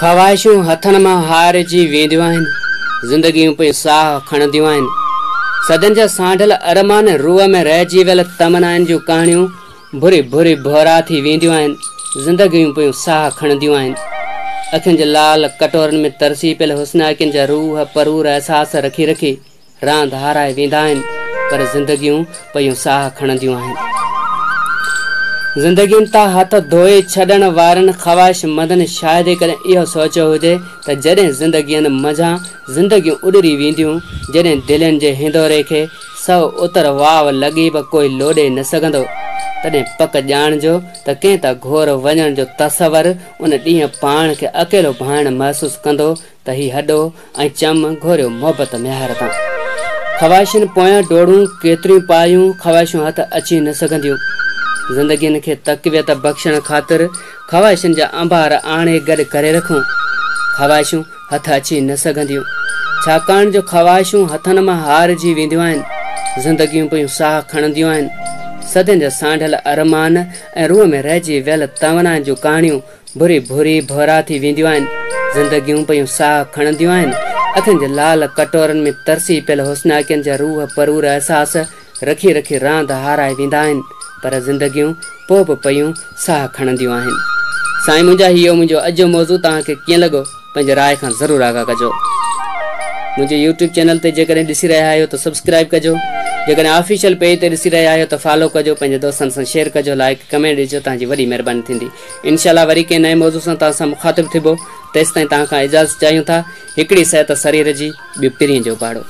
خواهشون هٿن مان هارجي وينديون آهن، زندگيون پيون ساهه کڻنديون آهن. صدين جا سانڍيل ارمان روح ۾ رهجي ويل تمنائن جون ڪهاڻيون ڀري ڀري ڀورا ٿي وينديون آهن، زندگيون پيون ساهه کڻنديون آهن. اکين جي لال ڪٽورن ۾ ترسي پيل حسناڪين جا روح پرور احساس رکي رکي راند هارائي ويندا آهن پر زندگيون پيون ساهه کڻنديون آهن. زندگين تان هٿ ڌوئي ڇڏڻ وارن خواهشمندن شايد ئي ڪڏهن اهو سوچيو هجي ته جڏهن زندگين منجهان زندگيون اڏري وينديون، جڏهن دلين جي هندوري کي سو اتر واء لڳي به ڪوئي لوڏي نه سگهندو، تڏهن پڪ ڄاڻجو ته ڪنهن ته گهور وڃڻ جو تصور ان ڏينهن پاڻ کي اڪيلو ڀانئڻ محسوس ڪندو ته هي هڏو ۽ چم گهوريو محبت ميهار تان. خواهشن پويان ڊوڙون ڪيتريون پايون، خواهشون هٿ اچي نه سگهنديون. زندگين کي تقويت بخشڻ خاطر خواهشن جا انبار آڻي گڏ ڪري رکون. خواهشون هٿ اچي نه سگهنديون. ڇاڪاڻ جو خواهشون هٿن مان هارجي وينديون آهن. زندگيون پيون ساهه کڻنديون آهن. صدين جا سانڍيل ارمان ۽ روح ۾ رهجي ويل تمنائن جون ڪهاڻيون ڀري ڀري ڀورا ٿي وينديون آهن. زندگيون پيون ساهه کڻنديون آهن. اکين جي لال ڪٽورن ۾ ترسي پيل حسناڪين جا روح پرور احساس رکي رکي راند هارائي ويندا آهن پر زندگيون پوء به پيون ساهه کڻنديون آهن. سائين منهنجا هي هو منهنجو اڄ جو موضوع توهان کي ڪيئن لڳو پنهنجي راء کان ضرور آگاهه ڪجو. منهنجي يوٽيوب چينل تي جيڪڏهن ڏسي رهيا آهيو ته سبسڪرائب ڪجو جيڪڏهن آفيشل پيج تي ڏسي رهيا آهيو ته فالو ڪجو پنهنجي دوستن سان شيئر ڪجو لائڪ ڪمينٽ ڏجو توهان جي وڏي مهرباني ٿيندي انشاء الله وري ڪنهن نئين موضوع سان توهان سان مخاطب ٿيبو تيستائين توهان کان اجازت چاهيون ٿا هڪڙي صحت سرير جي ٻيو پرين جو پاڙو.